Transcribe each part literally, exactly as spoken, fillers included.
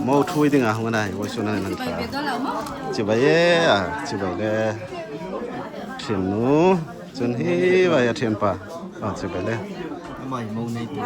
Mo thui ding a hung a na, vawisun a ni ta. Chibai e, a, chibai le. Ṭhiannu, chun hi vai a ṭhianpa. A, chibai le. Amai mo nei tu.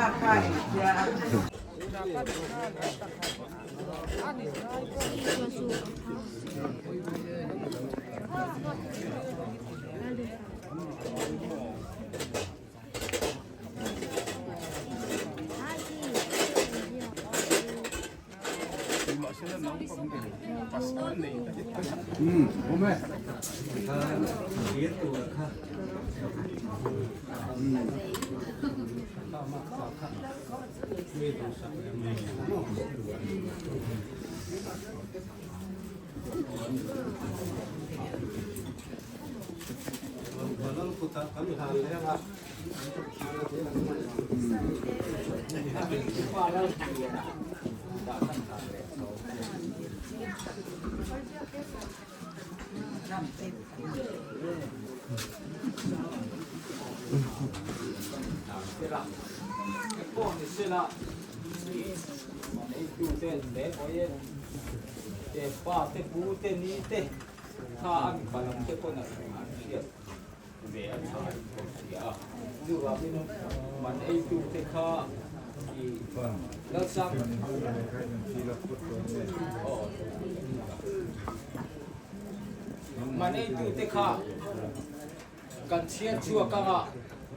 Te pa, te pu, te ni, te. Kha an palam te kona an hriat ve a ṭha a. Chu vangin man eitu te kha i Lalsang. Aw. Man eitu te kha kan chhiar chhuak ang a,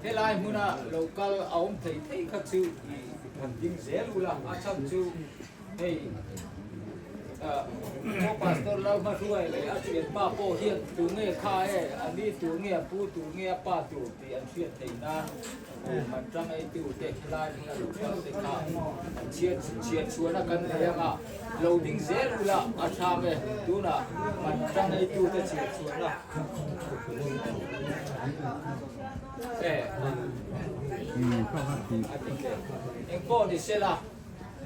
helai hmuna lo kal a um thei thei kha chu i han ding zel ula, a chang chu hei, a, Pu Pastor Lalhmahruai le a chhiar pa po hian tu nge kha e, a ni tu nge, a pu tu nge, a pa tu ti an hriat theih nan, man ṭang eitu te helai hmuna lo kal te kha chhiar, chhiar chhuahna kan nei ang a, lo ding zel ula, a ṭha ve, tuna man ṭang eitu te chhiar chhuahna. Eh. Engpawh ni sela,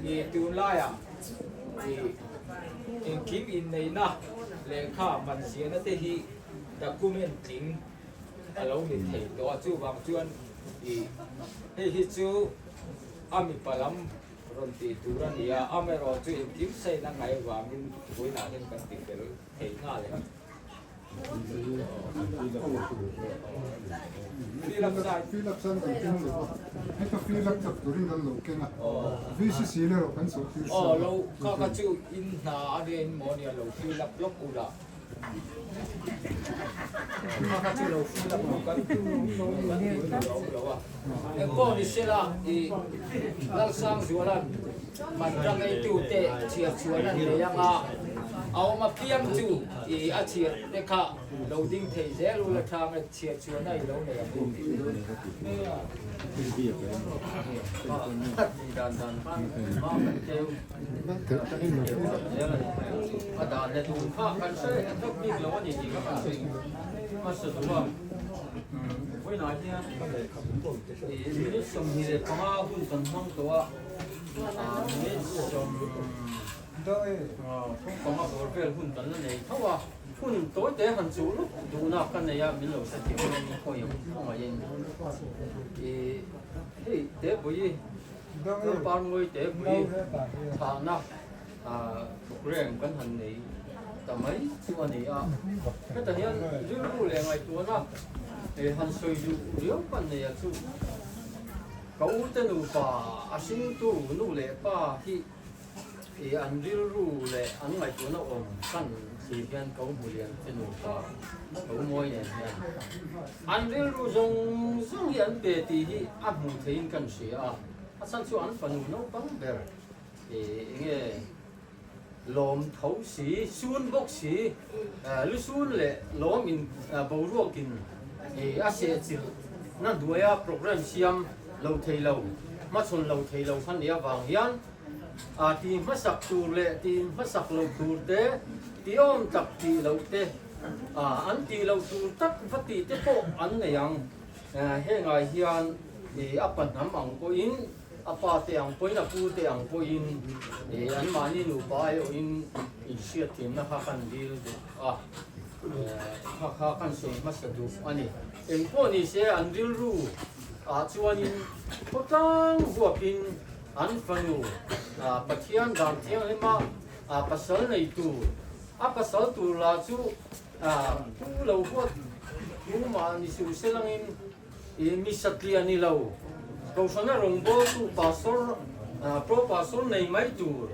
i tunlaia, i, engkim inneina leh kha man ziahna te hi document tling a lo ni thei tawh a, chuvang chuan i, hei hi chu a mipa lam rawn tih tur a ni a, amaherawhchu engkim saina ngai vangin vawiinah hian kan ti fel thei nghal em. Fill up sa. Fill up san kan tum lo. Heta fill up tak turin kan lo keng a. V C C le lo kan sawt tir sa. Aw, lo, kha kha chu in hna a nia, in maw nia, lo fill up lawk ula. Kha kha chu lo fill up lawk kan tum lo, kan tum lo, lo a. Engpawh ni sela, i Lalsang Zualan man ṭang eitu te chhiar chhuahna nei ang a, a awm apiang chu i a chhiar te kha lo ding thei zel ula, ṭhang a chhiar chhuahna i lo nei ang. Dan dan khan ma kan teu. A dan le tum kha kan hre a tawk bik lo a ni tih ka kan sawi hmasa duh a. Vawiinah hian, eh, minute sawmhnih leh panga hun kan hmang tawh a, ah, minute sawm, ah, thum panga bawr vel hun kan la nei tho a, hun tawite han chuh lutuk duhna ka nei a, min lo hrethiam a, min khawi ang khawngaihin. Eh, hei, te pawh hi, Lalpar Ngawi te pawh hi, thahna, ah, program kan han nei ta mai chu a ni a. Heta hian rilru leh ngaihtuahna, eh, han sawi duh riau kan nei a chu. Ka u te nupa a hringtu nu leh pa hi, eh, an rilru leh an ngaihtuahna awm kan ti hian ka u Hmulian te nupa, ka u Mawi nen hian an rilru zawng zawng hi an pe tih hi a hmuh theihin kan hria a. A chhan chu an fanu naupang ber, eh, enge, lawm tho si, sun bawk si, eh, lusun leh lawm in, eh, boruakin, eh, a sehchilhna hnuaia program siam lo thei lo, hmachhawn lo thei lo khan ni avang hian, a ti hmasak tur leh ti hmasak lo tur te, ti awm tak tih loh te, a, an tih loh tur tak va tih te pawh an nei ang. Eh, hengah hian, eh, a pa hnam ang pawhin, a pa te ang pawhin, a pu te ang pawhin, eh, anmahni nupa aiawhin inhriatthiamna kha kan dil duh a, eh, kha, kha kan sawi hmasa duh a ni. Engpawh ni se, an rilru ah chuanin khawtlang huapin an fanu, ah, Pathian dan thianghlim a, a pasal nei tur, a pasal tur la chu, a, tu lo huat, tu ma ni su se langin, i mi satliah ni lo. Kohran a rongbawltu pastor, a, pro pastor nei mai tur,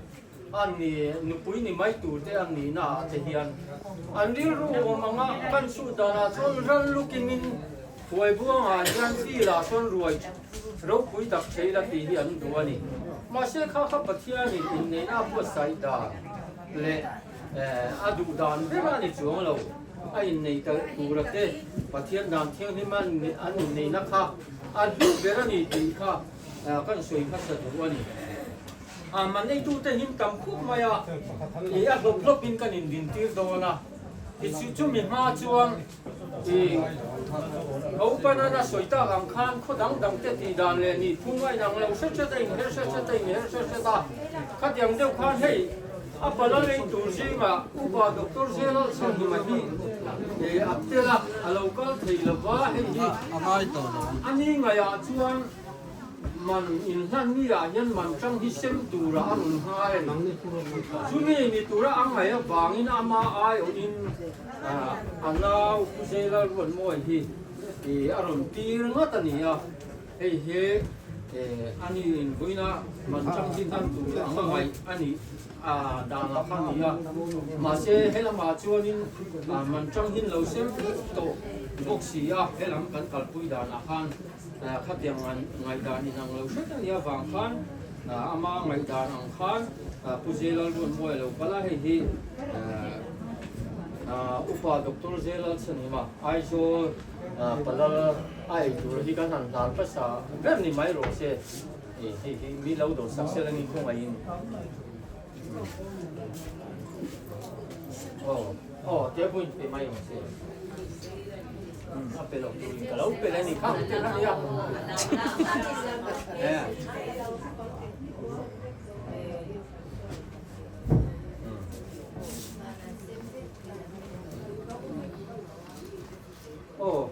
an ni nupui ni mai tur te an nina te hian. An rilru awm anga kan sut dana chuan ral lukimin huai buanga hian field-ah chuan ruai ropui tak thei la tih hi an duh a ni. Mahse kha kha Pathianin inneihna buatsaih dan leh, eh, a duh dan ber a ni chuang lo. A innei ta tura te Pathian dan thianghlim an, an inneihna kha a hlu ber a ni tih kha, eh, kan sawi hmasa duh a ni. A, man neitute hi an tam khawp mai a, i a hlawp hlawpin kan indin tir dawn a. I chu, chumi hma chuan, i, a upa'n a sawi tak ang khan khaw dang dang te tih dan leh ni phung a inang lo hret hret a, inher hret hret a, inher hret hret a. Khatiang deuh khan hei, a palal ei tur zinga, upa Doctor Zelal Chhanhima hi, i, a tel a, a lo kal thei lo va hei hi. A ngai tawh lo. A ni ngaiah chuan, man inhlan niah hian man ṭang hi sem tura a rawn ngai a ni. Chumi ni tura a ngaih avangin ama aiawhin, a, a nau Pu Zelal Ruatmawi hi, i, a rawn tir ngat a ni a. Hei hi, e, a ni inbuina man ṭang hi hlan tura a ngaih a ni, a, dan a kha ni a. Mahse, he lamah chuanin, a, man ṭang hin lo sem tawh bawk si a, he lam kan kalpui danah khan, a, khatiang an ngaihdan inang lo hret a nia vang khan, a, ama ngaihdan ang khan, a, Pu Zelal Ruatmawi a lo kal a, hei hi, a, a, Upa Doctor Zelal Chhanhima Aizawl, a, palal a ei tur hi kan han hlan hmasa ber ni mai rawh se. Hei, hei, hei, mi lo dawr sak sela ni khawngaihin. Aw, aw, te buin pe mai ang se. Hmm, a pe lo turin ka lo pe la ni kha, pe la ni a. Eh. Hmm. Aw.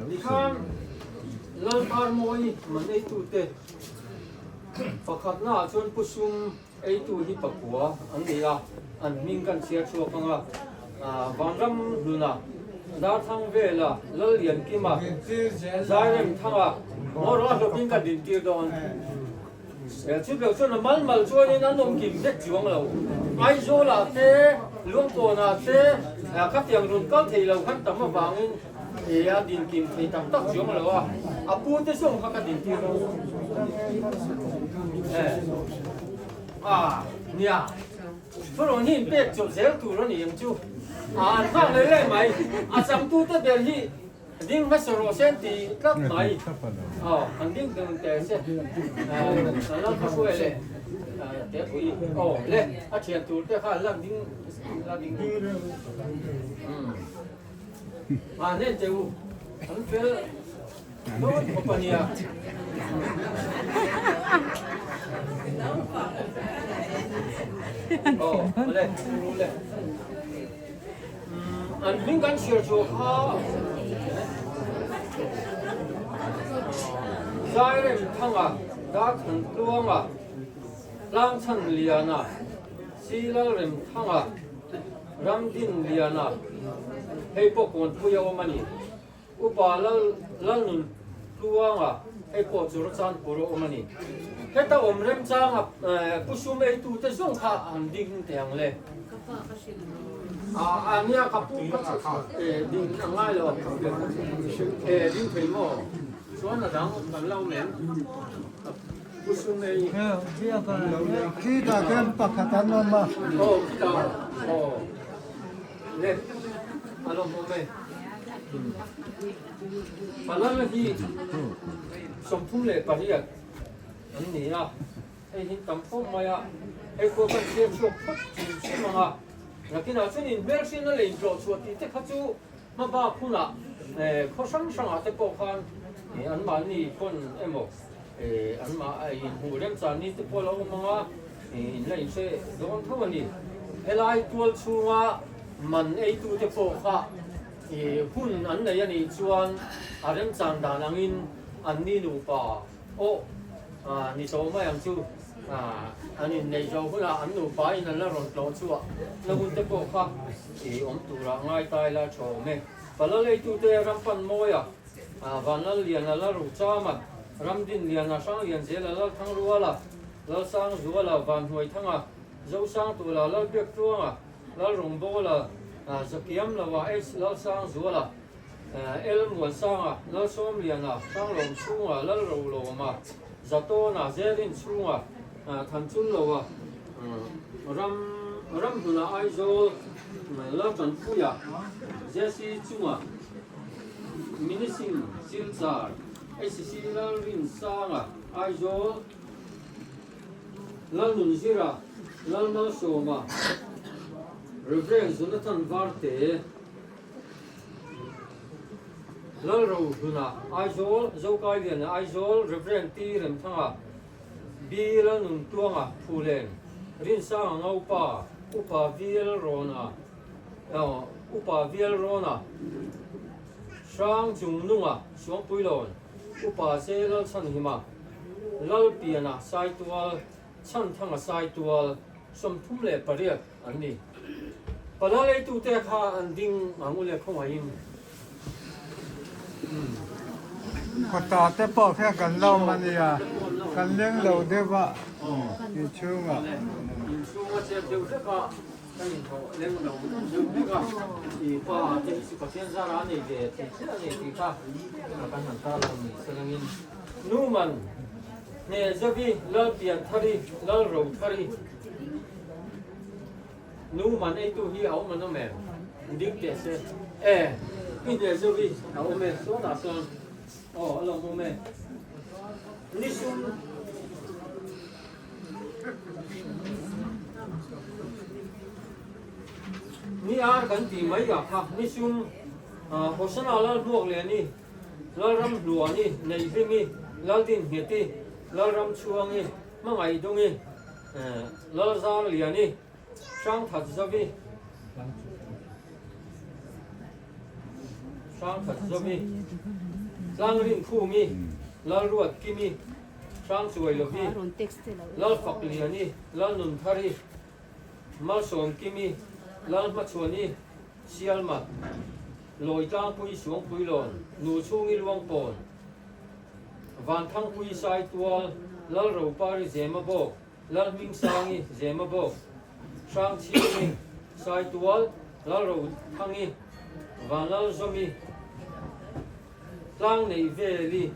Tikhan Lalkar Mawi man eitu te. Pakhatna chuan Pu Sum eitu hi pakua an ni a. An hming kan chhiar chhuak ang a. A, Vanramhluna, Darthangvela, Lalliankima, Zairemthanga, Mawra hlawpin kan din tir dawn. E, chu bek chuan a mal mal chuanin an awm kim vek chuang lo. Aizawlah te, Luangkawnah te, e, khatiang rawn kal thei lo khan tam avangin, e, a din kim thei tak tak chuang lo a. A pu te zawng kha ka din tir lo. E. A, nia. Thurawn hi inpek chawp zel tur a ni ang chu. A, an nghak lei lei mai. A changtu te ber hi ding hmasa rawh se an ti tlat mai. Aw, an ding dun te se. A, an lo kha suai le. A, te pui. Aw, le. A thian tur te kha an lo ding, lo ding. Hmm. A, nen te u. An fel. Dawn khawp a nia. Aw, le, le. Hmm, an hming kan chhiar chhuak kha. Zairemthanga, Darthantluanga, Tlangchhanliana, Silalremthanga, Ramdinliana, hei pawh Kawnpui a awm a ni. Upa Lal, Lalnuntluanga, hei pawh Churachandpur a awm a ni. Heta awm remchanga, eh, Pu Sum eitu te zawng kha an ding teh ang le. A, a nia ka pu ka, eh, ding a ngai lo. Eh, ding thei maw? Chuan a dang kan lo men. Pu Sum ei. Khi ta kan pakhat an awm a. Oh, khi ta. Oh. Le. A lo awm e. Palal hi sawmthum leh pariat an ni a. Hei hin tam khawp mai a. Hei khaw kan chhiar chhuak phawt chim chim ang a. Nakinah chuan inhmelhriatna leh intlawh chhuah tih te kha chu hmabak hunah, eh, khaw hrang hrangah te pawh khan, eh, anmahni pawn emaw, eh, anmah a inhmuh remchan ni te pawh a lo awm ang a, eh, in la inhre dawn tho a ni. Helai tual chhunga man eitu te pawh kha, eh, hun an nei a nih chuan a remchan dan angin an ni nupa aw, A, ni tawp mai ang chu, a, an innei zo huna an nupa in an la rawn tlawh chu a, na hun te pawh kha i awm tura ngai ta ila ṭha awm e. Pa Laleitute Rampanmawia, a, Vanlalliana, Lalrochama, Ramdinliana, Hranglianzela, Lalthangruala, Lalsangzuala, Vanhnuaithanga, Zosangtuala, Lalbiaktluanga, Lalrawngbawla, a, Zakiamloa, H Lalsangzuala, eh, L Muansanga, Lalsawmliana, Hranglawmchhunga, Lalrolawma, Zatawna, Zerinchhunga, eh, Thanchunloa, eh, Ram, Ramhnuna, Aizawl, eh, Laltanpuia, J C Chunga, Minising Silchar, H C Lalrinsanga, Aizawl, Lalnunzira, Lalmalsawma, Reverend Jonathan Varte, Lalrohluna, Aizawl, Zokailiana, Aizawl, Reverend T Remthanga, B Lalnuntluanga, Phulen, Rinsanga Ngaupa, Upa V L Rona, eh, Upa V L Rona, Hrangchungnunga, Suangpuilawn, Upa J Lalchhanhima, Lalpiana, Saitual, Chhanthanga, Saitual, sawmthum le pariet an ni. Pa Laleitute kha an ding ang u le khawngaihin. Hmm. Kawtah te pawh kha kan lo mania, kan leng lo deu a. Oh. Inchhunga. Inchhunga che deu hlek a, kan inthawh leng lo deu hlek a. I pa te hi chu Pathian zara a nei ve ti, a nei ti kha kan han ta lo ni se langin. Numan, Hnezavi, Lalpianthari, Lalrothari. Numan ei tu hi a awm an awm em? Ding teh se. Eh, i Hnezavi a awm e, saw ta sawn. Oh, a lo awm e. Ni sum. Ni ar kan ti mai a kha. Ni sum, ah, Hosana Lalhmuakliani, Lalramhluani, Neihlingi, Laldinngeti, Lalramchhuangi, Hmangaidungi, eh, Lalzarliani, Hrangthatzovi, Hrangthatzovi, Tlangrinkhumi, Lalruatkimi, Hrangchuailovi, Lalfakliani, Lalnunthari, Malsawmkimi, Lalhmachhuani, Sialma, Lawitlangpui, Suangpuilawn, Nuchhungi, Luangpawn, Vanthangpui, Saitual, Lalropari, Zemabawk, Lalhmingsangi, Zemabawk, Hrangchhingi, Saitual, Lalrothangi, Vanlalzomi, Tlangneiveli,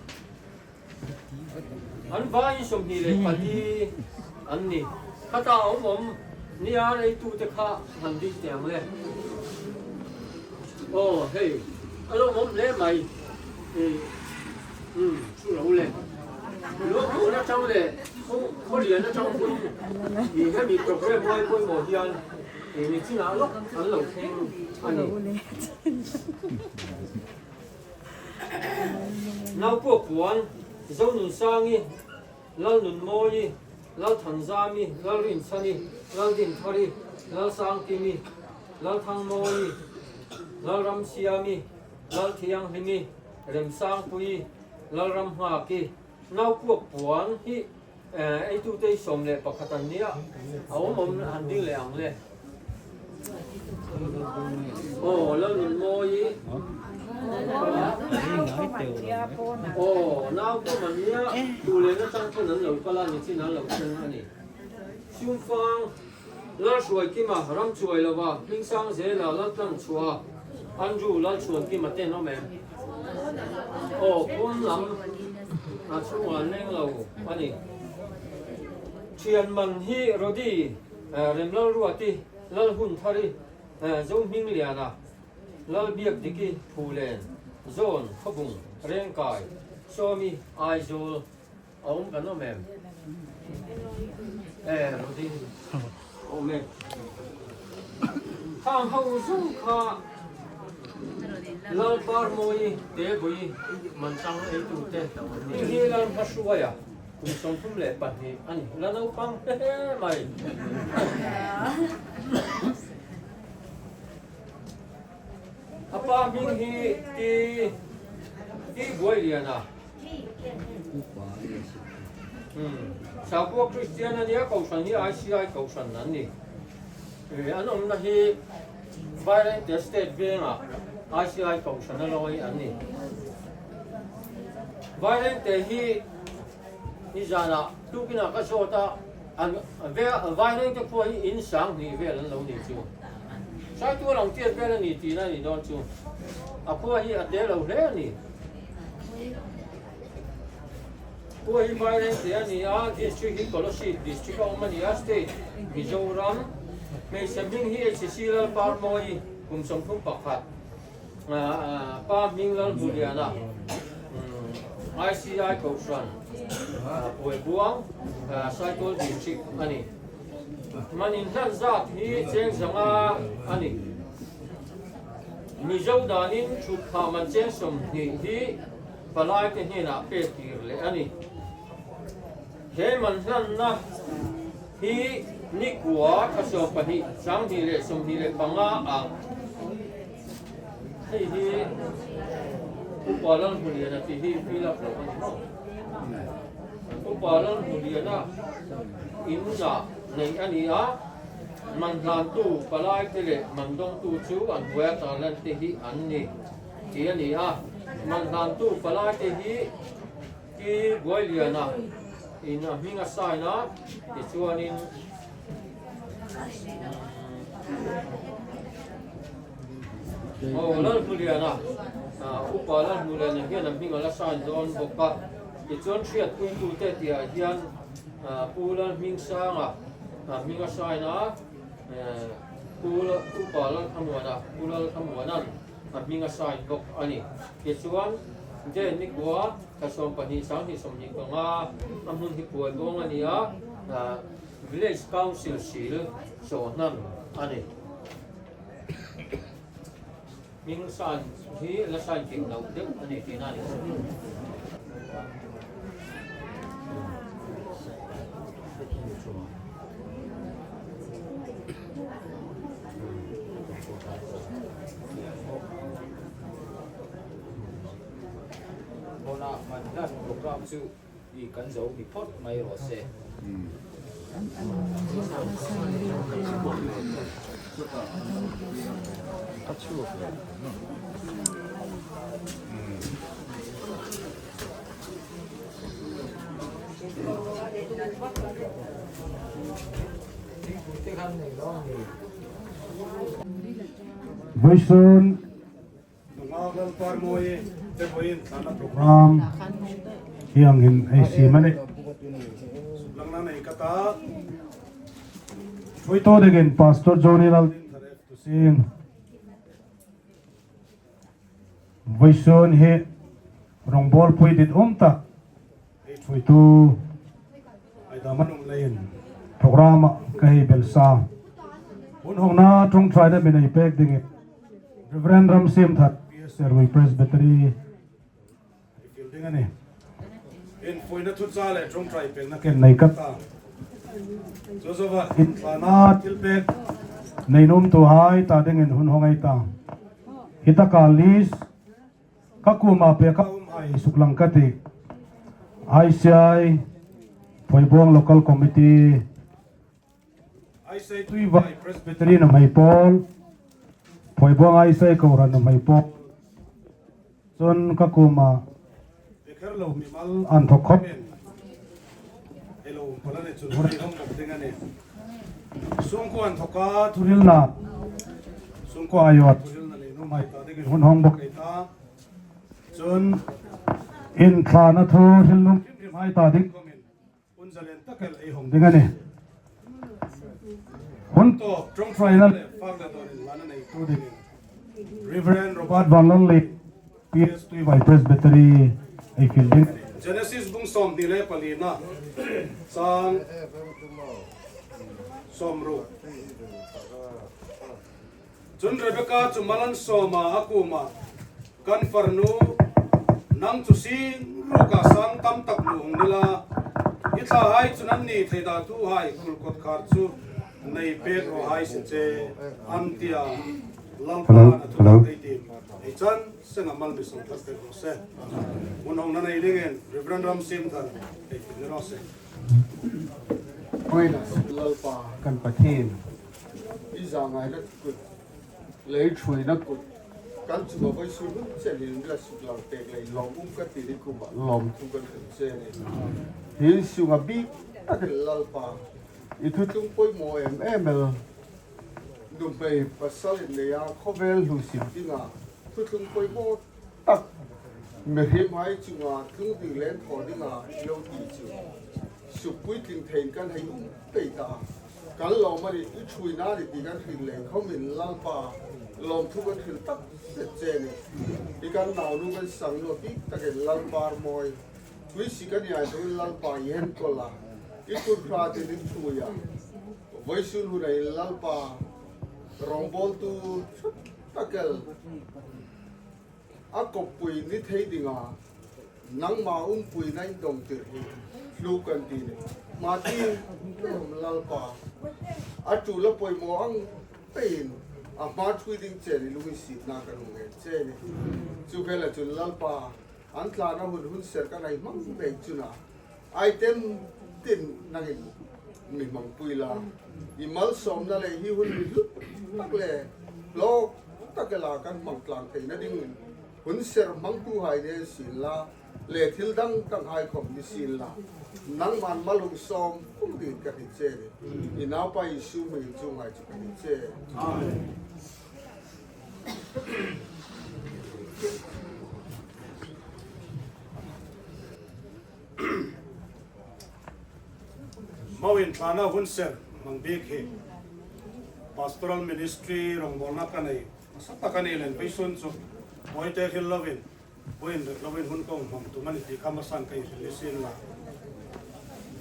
an vai sawmhni le pali an ni. Khata a awm awm, ni ar ei tu te kha han ding teh ang le. Oh, hei. A lo awm le mai. Eh, hmm, chu lo le. Lo ko na chang le. Ko, ko lian na chang ko. Ni hemi program mai ko mo hian. Eh, ni china lo, an lo theng a ni. Naupuak puan, Zonunsangi, Lalnunmawi, Lalthanzami, Lalrinchhani, Laldinthari, Lalsangkimi, Lalthangmawi, Lalramsiami, Lalthianghlingi, Remsangpui, Lalramnghaki, Naupuak puan hi, eh, ei tu te sawm le pakhat an nia. A awm awm han ding le ang le. Oh, Lalnunmawi. Oh, Naupuak an nia. Tu le na chang pawn an lo kal a ni chin an lo chang a ni. Sumfang, Lalhruaikima, Ramchuailova, Hlingsangzela, Laltlangchhua, Andrew, Lalchhuankima te an awm em? Aw, pawn lam a chhunga leng lo a ni. Ṭhianman hi Rodi, eh, Remlalruati, Lalhunthari, eh, Zohmingliana, Lalbiakdiki, Phulen, Zawn, Khawbung, Rengkai, Sawmi, Aizawl, a awm kan awm em? Eh, Rodi. Awm em? Khang ho zawng kha Lalparmawi, Tebui, Manchang ei tu te. Hi hi Lalhmahruaia. Kum sawmthum le pahni a ni. La naupang he he mai. A pa hming hi Ti, Tibuailiana. Hmm. Sakhua Christian a nih a, kohran hi I C I kohran a nih. Eh, an umna hi Vairengte State Bank-a I C I kohran a lo ni a nih. Vairengte hi, hi zana, tukina ka zawt a, an, ve, Vairengte khuo hi in sang hni vel an lo ni chu. Saitual ang tiat vel a ni tina ni dawn chu. A khuo hi a te lo hle a nih. Khuo hi Vairengte a ni a, district hi Kolasib district a um a ni a, state Mizoram. Hmeichhe hming hi H C Lalparmawi, kum sawmthum pakhat. A, a, pa hming Lalhmuliana. Mm, I C I kohran. A, Puaibuang, a, Saitual district a nih. Man inhlan zat hi cheng zanga a nih. Mizo danin ṭhutphah man cheng sawmhnih hi palaite hnena pek tir leh a nih. He man hlanna hi ni kua, kha sawm pahni, sang hni le sawmhni le panga a. Hei hi Upa Lalhmuliana ti hi fill up lo a ni maw. Upa Lalhmuliana inna nei a ni a, man hlantu palaite le man dongtu chu an hnuoia tar lan te hi an nih ti a ni a. Man hlantu palaite hi Pi Buailiana in a hming a sign a, tichuanin, oh, Lalhmuliana, a, Upa Lalhmuliana hian a hming a la sign dawn bawk a. Tichuan hriatpuitute tia hian, a, Pu Lalhmingsanga, a, hming a sign a, eh, Pu La-, Upa Lalthamuana, Pu Lalthamuanan a hming a sign bawk a ni. Tichuan, date ni kua, kha sawm pahni, sang hnih sawmhnih panga, a hmun hi Puaibuang a ni a, a, Village Council Sil Sawhnan a ni. Hming sign hi la sign kim lo deuh a ni tina ni. Bona man hlan program chu i kan zo ni phawt mai rawh se. Vawisun Nunga Lalparmawi te pawhin thlana program hi angin ei siem a nih. Suklangna nei ka ta. Thuoitu dingin Pastor Johnny Laldinthar F Tusing. Vawisun hi rawngbawlpui dit um tak ei thuoitu Aidam an um leiin program-a ka hei belsa. Hun hawngna ṭawngṭaina mi nei pek dingin Reverend Ramsiemthar, P S Serui Presbytery, ei fiel ding a nih. Infuina thuchah le ṭawngṭai pekna ken nei ka ta. Chu zoa inthlana thilpek nei nuomtuhai ta dingin hun hawng ei ta. Hi taka list ka kuoma pek a um hai suklang ka tih. I C I Phuaibuang Local Committee, I C I Tuivai Presbytery nuhmei pawl, Phuaibuang I C I kohran nuhmei pawl. Chun ka kuoma pek her lo mimal an thawk khawp. Ei lo um pal a ni chun hun ei hawng bawk ding a nih. Sungkuo an thawka thuhrilna, sungkuo aiawh thuhrilna nei nuom hai ta dingin hun hawng bawk ei ta. Chun inthlana thu hril nuom hrim hrim hai ta ding khawmin hun zalen tak el ei hawng ding a nih. Hun tawp ṭawngṭaina le fak le dawn inhlanna neitu dingin Reverend Robert Vanlalli, P S Tuivai Presbytery, ei fiel ding. Genesis bung sawmhni le palina, chang sawmruk. Chun Rebeka chu mal an sawm a, a kuoma, "Kan farnu, nang chu sing ruka sang tam tak hmu hung ni la, i thlahai chun an ni thei da thuhai kul kawtkhar chu nei pek rawh hai se che," an ti a. Lalpan a thu tak ei tiem. Ei chan senga mal mi sawm tak pek rawh se. Hun hawngna nei dingin Reverend Ramsiemthar ei fiel ni rawh se. Hoina, Lalpa, kan Pathien, i zangaina kut, lei ṭhuoina kut, kan chunga vawisun hun chenin la suklang pek lei lawmum ka ti, i kuoma lawmthu kan hril che a nih. Hi sunga bik takin Lalpa, i thuthlung poimaw em em el, nuhmei pasal inneia khawvel hlusim dinga thuthlung poimaw tak, mihriemhai chunga tlung ding le thaw dinga lo ti chu sukpuitling theiin kan hei um pei ta. Kan lawm a nih, i ṭhuoina a nih ti kan hril lei khawmin Lalpa, lawmthu kan hril tak zet che a nih. I kan naunu kan sangnu bik takin Lalpa Rmawi, tuisuoriet kan ni a, Lalpa i enkawl a, i kut hratin i ṭhuoi a, vawisun hun a hin Lalpa, rawngbawltu tak el, a koppui ni thei dinga nangma umpuina indongtir hi hluk kan ti a nih. Hma tieng Lalpa, a ṭul a poimaw ang peiin a hma ṭhuoi ding chein i lunginsietna kan hung ngen che a nih. Chu khela chun Lalpa, an thlana hun hun ser kan hei hmang mek chun a, item tin nangin mi hmangpui la, i malsawmna le hi hun mi hlut tak le hlawk tak ela kan hmang tlang theina dingin hun ser hmangtuhai ni sien la, le thil dang danghai khawm ni sien la, nangman mal hung sawm pum dingin ka hni che a nih. I Naupa Isu hmingin chuonghai chu ka hni che. Amen. Moin thlana hun ser hmang bik hi Pastoral Ministry rawngbawlna ka nei nasa tak a ni leiin vawisun chu mawite hril lovin, buin ret lovin hun ka hmang tum a nih ti kha masan ka hril ni sien la.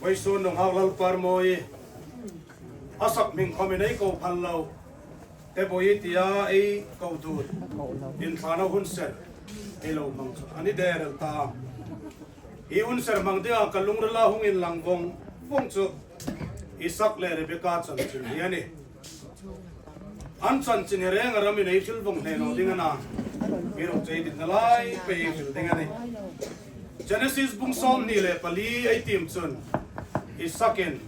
Vawisun nunghak Lalpa Rmawi, a sak hming khawmin ei ko phal lo, te bo i tia ei ko dut, in thlana hun ser ei lo hmang chu a ni der el ta. Hi hun ser hmang dinga ka lungrila hung inlang vong vong chu Isak le Rebeka chanchin hi a nih. An chanchin hi reng a ramin ei hril vong hle naw ding a na, mi ro chei dit na lai pei ei hril ding a nih. Genesis bung sawmhni le pali ei tiem chun Isakin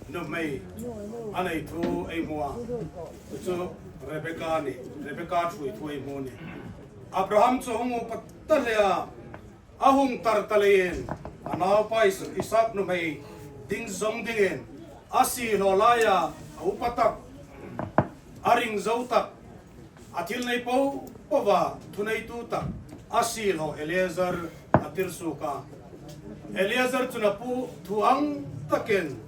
nuhmei a nei thu ei hmu a. Chu chu Rebeka a nih, Rebeka ṭhuoi thu ei hmu a nih. Abraham chu hung upa ta hle a, a hung tar ta leiin a naupa Is-, Isak nuhmei ding zawng dingin a siehlaw laia a upa tak, a ring zo tak, a thil nei po poa thuneitu tak a siehlaw Eliezer a tir suok a. Eliezer chun a pu thu ang takin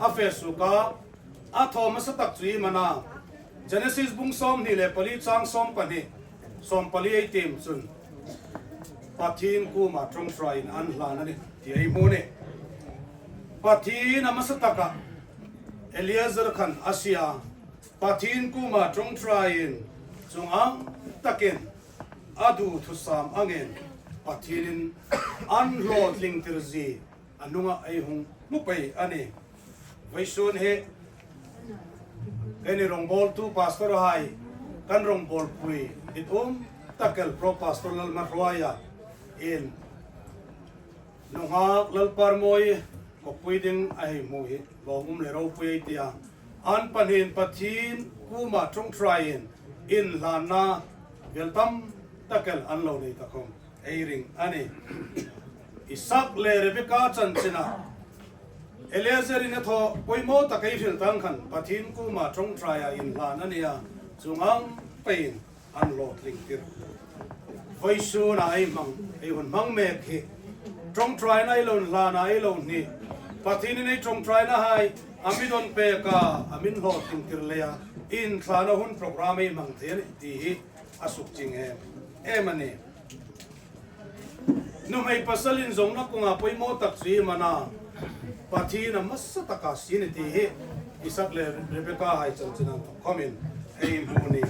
a fe suok a, a thaw hmasa tak chu iem a na, Genesis bung sawmhni le pali chang sawm pahni, sawm pali ei tiem chun Pathien kuoma ṭawngṭaiin an hlan a nih ti ei hmu a nih. Pathien a hmasa taka Eliezer khan a sie a, Pathien kuoma ṭawngṭaiin chung ang takin a duthusam angin Pathienin an hlawtlingtir zie a hnunga ei hung hmu pei a nih. Vawisun hi keini rawngbawltu pastor hai kan rawngbawlpui dit um tak el Pro Pastor Lalhmahruoia in nunghak Lalpa Rmawi koppui ding a hei hmu hi lawmum le ropui ei tia, an pahninin Pathien kuoma ṭawngṭaiin inhlanna vel tam tak el an lo nei ta khawm ei ring a nih. Isak le Rebeka chanchina Eliezerin a thaw poimaw tak ei hril tang khan Pathien kuoma ṭawngṭaia inhlan a nih a, chung ang peiin an hlawtlingtir. Vawisuna ei hmang, ei hun hmang mek hi ṭawngṭaina ei lo inhlana ei lo hni, Pathienin ei ṭawngṭainahai a mi dawn pek a, a mi inhlawtlingtir leia inhlanna hun program ei hmang thei a nih ti hi a sukchieng em em a nih. Nuhmei pasal inzawngna kawnga poimaw tak chu iem a na, Pathien a hmasa taka sie a nih ti hi Isak le Rebeka hai chanchin ang khawmin ei hmu a nih.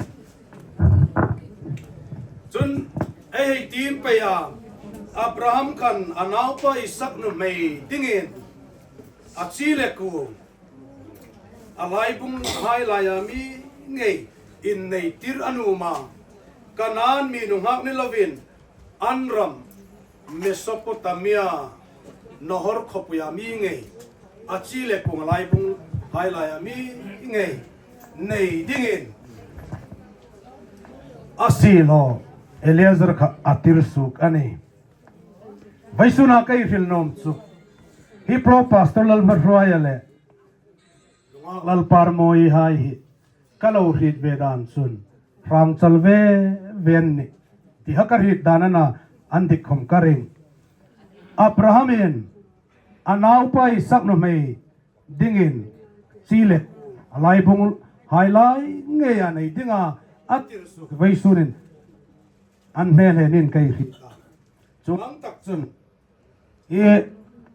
Chun ei hei tiem pei a, Abraham khan a naupa Isak nuhmei dingin a chi le kuo, a laibung hai laia mi ngei inneitir a nuom a, Kanaan mi nunghak ni lovin an ram Mesopotamia Nahor khawpuia mi ngei, a chi le kuong laibung hai laia mi ngei nei dingin a siehlaw Eliezer kha a tir suok a nih. Vawisuna ka hril nuom chu hi Pro Pastor Lalhmahruaia le Lal Parmawi hai hi ka lo hriet ve dan chun hrang chal ve ve an nih ti kha ka hriet dan a na, an dik khawm ka ring. Abrahamin a naupa Isak nuhmei dingin chi le a laibung hai lai ngeia nei dinga a tir suok vawisun hin an hmel hlenin ka hriet a. Chuong ang tak chun hi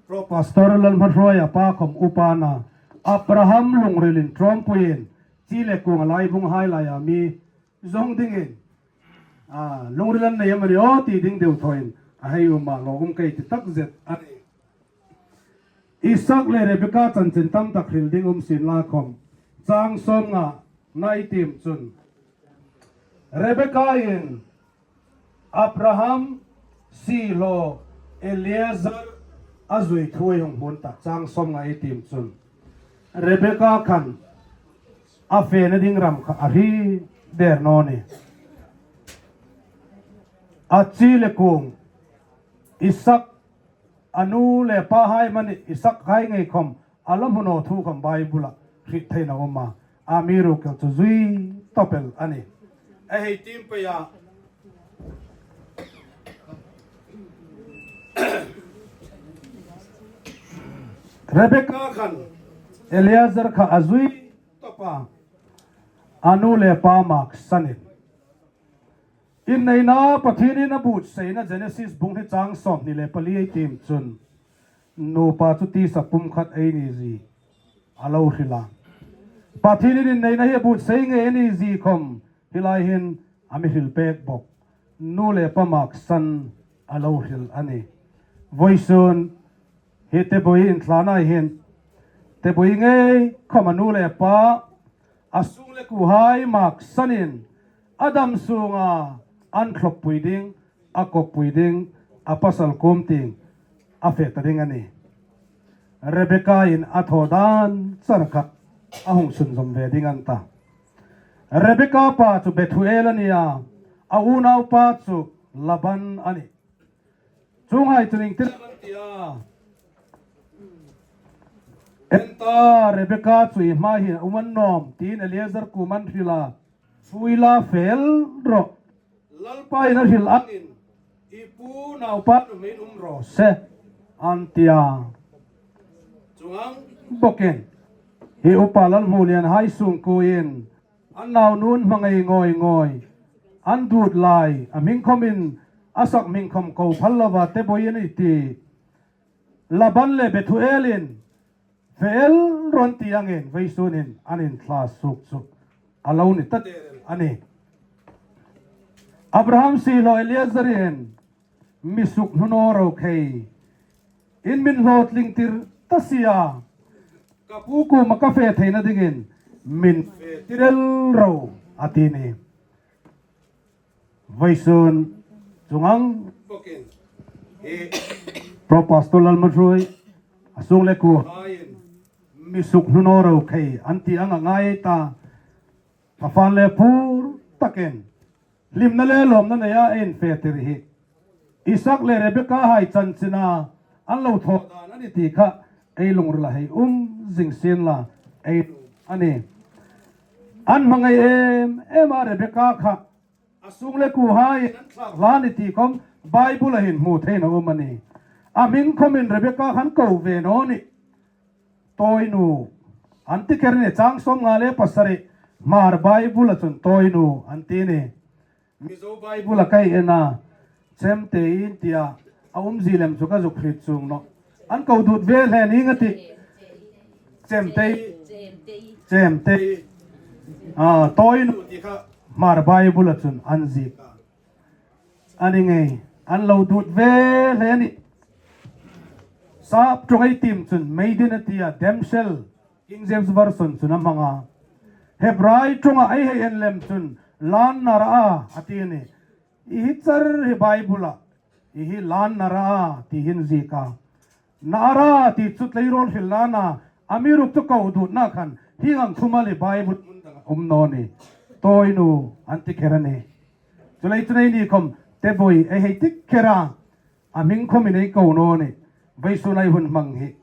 Pro Pastor Lalhmahruaia pa khawm upa a na, Abraham lungril inṭawmpuiin chi le kuong laibung hai laia mi zong dingin, a, lungril an nei am a ni aw ti ding deu thawin a hei um a, lo um ka ti takzet a nih. Isak le Rebeka chanchin tam tak hril ding um sien la khawm, chang sawmnga-na i tiem chun, Rebekain Abraham siehlaw Eliezer a zui thu ei hung hmu ta, chang sawmnga i tiem chun. Rebeka khan a fena ding ram kha a hriet der naw nih. A chi le kuong Isak, a nu le pa hai amanih Isak hai ngei khawm a lo hmu naw thu khawm Bible-a hriet theiin a um a, amiruokchu zui tawp el a nih. A hei tiem pei a. Rebeka khan Eliezer kha a zui tawp a, a nu le pa maksanin. Inneina Pathienin a buotsaina Genesis bung hni chang sawmhni le pali ei tiem chun, nupa chu tisa pumkhat ei ni zie a lo hril a. Pathienin inneina hi a buotsai ngei a ni zie khawm hi lai hin a mi hril pek bawk. Nu le pa maksan a lo hril a nih. Vawisun hi Teboi inthlana hin Teboi ngei khawm a nu le pa, a sung le kuohai maksanin a dam sunga an thlawppui ding, a kawppui ding, a pasal kuom tieng a fe ta ding a nih. Rebekain a thaw dan char kha a hung sunzawm ve ding a ni ta. Rebeka pa chu Bethuel a ni a, a unaupa chu Laban a nih. Chuonghai chun ieng tin am an ti a? En ta, Rebeka chu i hma hin a um a ni nawm, tiin Eliezer kuomah an hril a. Ṭhuoi la, fe el rawh. Lalpain a hril angin, i pu naupa nuhmei um raw se, an ti a. Chuong ang bawkin hi Upa Lalhmulian hai sungkuoin an naunu an hmangai ngawi ngawi, an duot lai, a hming khawmin a sak hming khawm ko phal lova Teboi a ni ti Laban le Bethuelin fe el rawh an ti angin vawisun hin an inthla suok chu a lo ni ta der a nih. Abraham siehlaw Eliezerin, mi suk hnu naw ro khei, in min hlawtling tir ta si a, ka pu kuoma ka fe theina dingin min fe tir el ro, a ti a nih. Vawisun chuong ang bawkin hi Pro Pastor Lalhmaruoi, a sung le kuohaiin mi suk hnu naw ro khei an ti ang a ngai ta. Thafan le phur takin hlimna le lawmna neia ei fe tir hi Isak le Rebeka hai chanchina an lo thaw dan a ni ti kha ei lungrila hei um zing sien la, ei a nih. An hmangai em em a Rebeka kha, a sung le kuohaiin an thlak hla a ni ti khawm Bible-a hin hmu theiin a um a nih. A hming khawmin Rebeka khan ko ve naw nih. Tawinu an ti kher a nih, chang sawmnga le pasari Hmar Bible-a chun Tawinu an ti a nih. Mizo Bible-a ka en a, Chemtei an ti a, a umzie lem chu ka zuk hriet chuong nawh. An ko duot ve hle ning a tih. Chemtei. Chemtei. A, Tawinu ti kha Hmar Bible-a chun an ziek a. A ni ngei, an lo duot ve hle a nih. Sap ṭawng ei tiem chun maiden a ti a, damsel, King James Version chun a hmang a. Hebrai ṭawnga ei hei en lem chun, lan nara a, a ti a nih. I hi char hi Bible-a, i hi lan nara a, ti hin ziek a. Na ara ti chu tleirawl hrilna a na, amiruokchu ko duotna khan hi ang khuma le Bible hmun dang a um naw ni. Tawinu an ti kher a ni. Chuleiin ei ni khom te boi ei hei ti kher a, a hming khomin ei ko naw ni. Vawisun ei hun hmang hi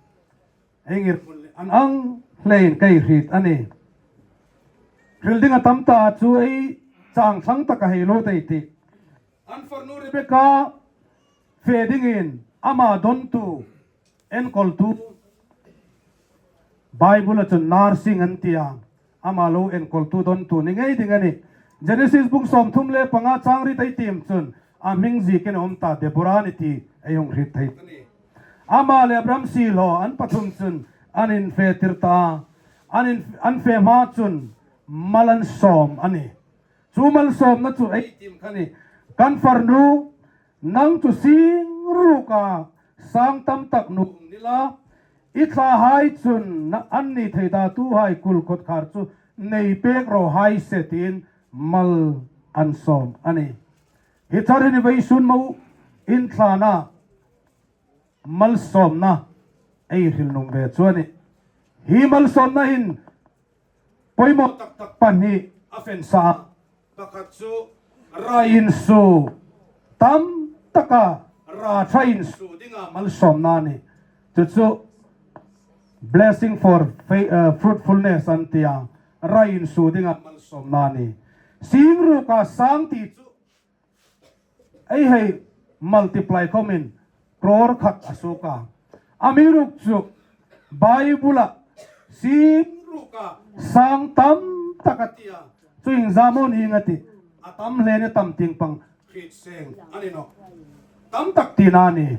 ei ngir an ang hlein ka hriet a ni. Hril ding a tam ta chu ei chang thlang taka hei lo tei ti. An farnu Rebeka fe dingin ama dawntu, enkawltu, Bible-a chun nursing an ti a, ama lo enkawltu dawntu ni ngei ding a nih. Genesis bung sawmthum le panga chang riet ei tiem chun a hming ziekin a um ta, Deborah a ni ti ei hung hriet thei. Ama le Abraham siehlaw an pathum chun an infe tir ta, an in, an fe hma chun mal an sawm a nih. Chu malsawmna chu ei tiem kha a nih. Kan farnu, nang chu sing ruka sang tam tak nuom ni la, i thlahai chun na, an ni thei ta tuhai kul kawtkhar chu nei pek raw hai se, tiin mal an sawm a nih. Hi char hi ni, vawisun mo in thlana malsawmna ei hril nuom ve chu a nih. Hi malsawmna hin poimaw tak tak pahni a fe sa a. Pakhat chu ra insuo tam taka ra ṭha insuo dinga malsawmna a nih. Chu chu blessing for fa-, uh, fruitfulness an ti a. Ra insuo dinga malsawmna a nih. Sing ruka sang ti chu ei hei multiply khomin crore khat a suok a. Amiruokchu Bible-a sing ruka sang tam tak a ti a. Chu ieng zam am a ni a ti. A tam hle ni, tam tieng pang hriet seng a ni nawh. Tam tak tina a nih.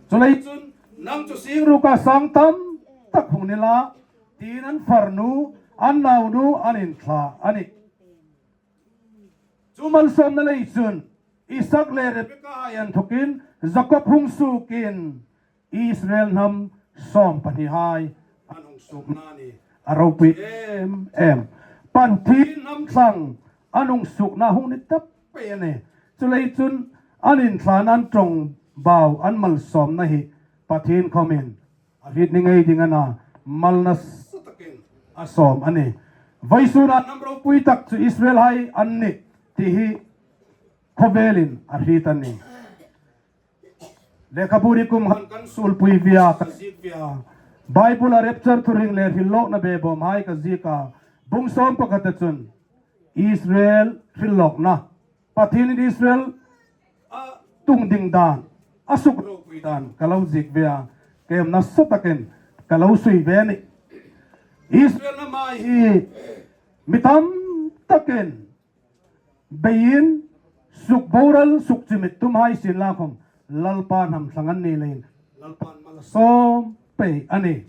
Chuleiin chun nang chu sing ruka sang tam tak hung ni la, tiin an farnu, an naunu an inthla a nih. Chu malsawmna lei chun Isak le Rebeka hai inthawkin Jakob hung suokin Israel hnam sawm pahni hai an hung suokna a nih. A ropui em em. Pathien hnam thlang an hung suokna hung ni ta pei a nih. Chuleiin chun an inthlana, an ṭawngbau, an malsawmna hi Pathien khomin a hriet ni ngei ding a na, mal nasa takin a sawm a nih. Vawisuna hnam ropui tak chu Israel hai an nih ti hi khawvelin a hriet a nih. Lekhabu ri kum khan kan suolpui ve a, ka ziek ve a. Bible-a rapture thuhring le hril lawkna bebawm hai ka ziek a. Bung sawm pakhata chun Israel hril lawkna, Pathienin Israel a tungding dan, a sukropui dan ka lo ziek ve a, kem nasa takin ka lo sui ve a nih. Israel hnam hai hi mi tam takin beiin sukboral, sukchimit tum hai sien la khom Lalpa hnam thlang an ni leiin Lalpan mal a sawm pei a nih.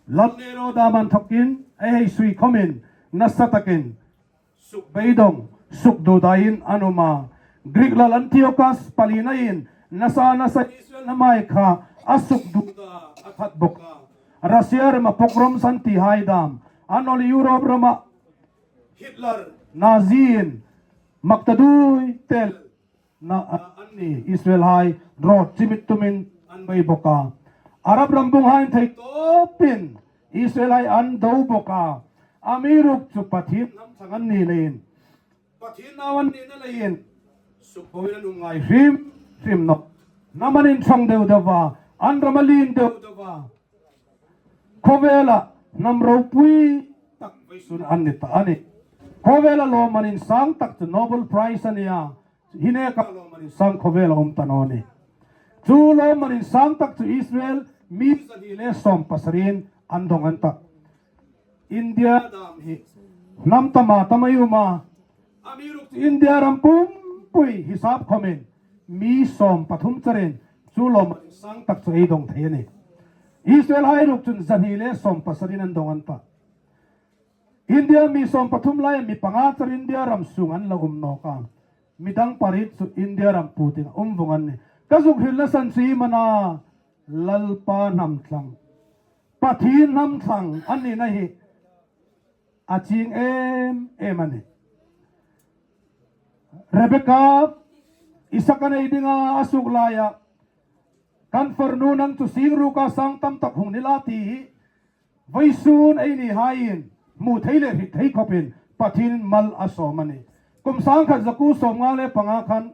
Lal Nero dam inthawkin ei hei sui khomin nasa takin sukbeidawng, sukdudaiin an um a. Greek lal Antiochus palinain nasa nasa Israel hnam hai kha a sukduda a that bawk a. Russia rama pogroms an ti hai dam, a nawleh Europe rama Hitler, Nazi-in mak ta dui tel na, a, an ni, Israel hai rawt chimit tumin an bei bawk a. Arab ram bung hai thei tawpin Israel hai an do bawk a. Amiruokchu Pathien hnam thlang an ni leiin, Pathien nau an nina leiin sukboin an um ngai hrim hrim nawh. Hnam an inṭhang deu deu a, an ram a lien deu deu a. Khawvela hnam ropui tak vawisun an ni ta a nih. Khawvela lawmman insang tak chu Nobel Prize a ni a. Hi neka lawmman insang khawvela um ta naw ni. Chu lawmman insang tak chu Israel mi zahni le sawm pasarin an dawng an ta. India dam hi hnam tam a tam ei um a. Amiruokchu India ram pumpui hisap khomin mi sawm pathum charin chu lawmman insang tak chu ei dawng thei a nih. Israel hai ruok chun zahni le sawm pasarin an dawng an ta. India mi sawm pathum laia mi panga char India ram sung an la um nawk a. Midang pariet chu India ram putin a um vawng an nih. Ka zuk hrilna san chu iem a na, Lalpa hnam thlang, Pathien hnam thlang an nina hi a chieng em em a nih. Rebeka, Isak a nei dinga a suok laia Kan farnu nang chu sing ruka sang tam tak hung ni la ti hi vawisun ei ni haiin hmu thei le hriet thei khawpin Pathienin mal a sawm a nih. Kum sang khat za kuo sawmnga le panga khan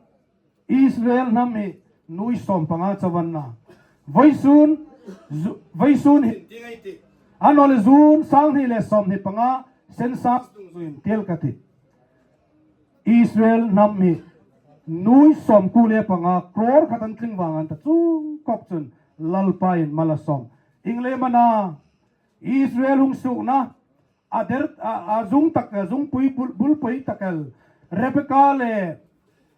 Israel hnam hi nuoi sawmpanga chau an na. Vawisun, zu-, vawisun hin ti ngai ti. Annawleh June sang hni le sawmhni panga census dungzuiin tel ka ti. Israel hnam hi nuoi sawmkuo le panga crore khat an tling vang an ta chung kawk chun Lalpain mal a sawm. Ieng leiin am a na Israel hung suokna a der, a, a zung tak, a zungpui bul, bulpui tak el Rebecca le